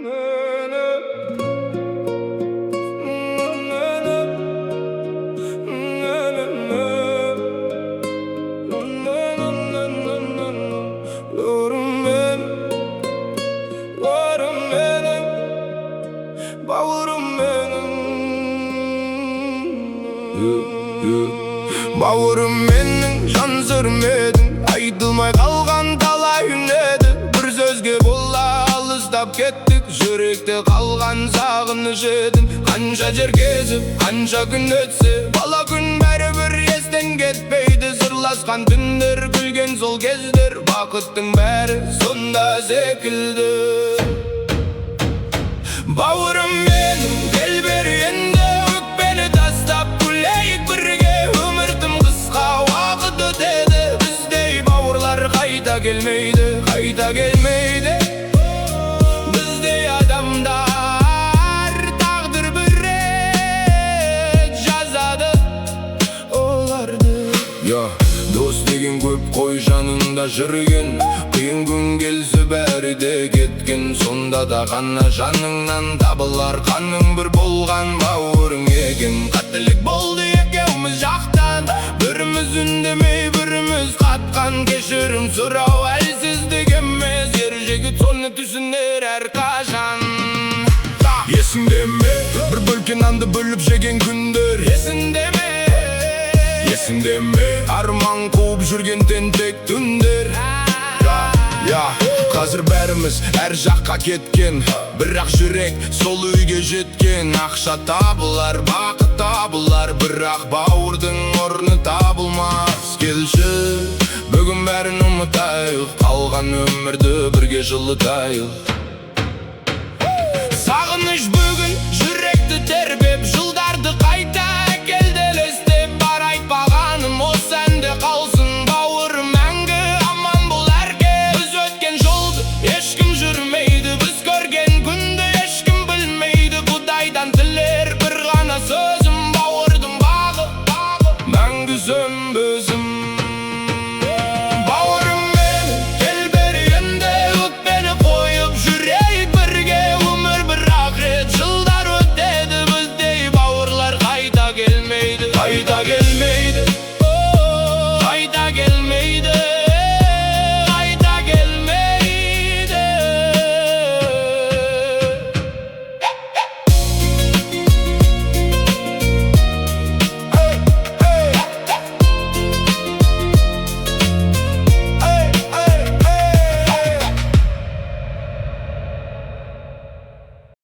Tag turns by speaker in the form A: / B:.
A: Бауырым менің, бауырым менің, бауырым менің. Бауырым менің, жан сырым едің. Айтылмай қалған талай үн еді. Бір сөзге бола алыстап кеттік. Жүректе қалған сағыныш едің. Қанша жер кезіп, қанша күн өтсе, бала күн бәрібір естен кетпейді. Сырласқан түндер, күлген сол кездер, бақыттың бәрі сонда секілді. Бауырым менің, кел бері енді. Өкпені тастап, күлейік бірге. Өмір тым қысқа, уақыт өтеді. Біздей бауырлар қайта келмейді, қайта келмейді. Біздей адамдар тағдыр бір рет жазады оларды.
B: Я, дос деген көп қой жанында жүрген. Қиын күн келсе, бәрі де кеткен. Сонда да ғана жаныңнан табылар қаның бір болған бауырың екен. Қателік болды екеуміз жақтан. Біріміз үндемей, біріміз қатқан. Кешірім сұрау әлсіздік емес. Ер жігіт соны түсінер әрқашан. Есіңде ме бір бөлке нанды бөліп жеген күндер?
A: Есіңде ме?
B: Есіңде ме арман қуып жүрген тентек түндер? Я, қазір бәріміз әр жаққа кеткен, бірақ жүрек сол үйге жеткен. Ақша табылар, бақыт табылар, бірақ бауырдың орны табылмас. Келші, бүгін бәрін ұмытайық, қалған өмірді бірге жылытайық.
A: Сағыныш бүгін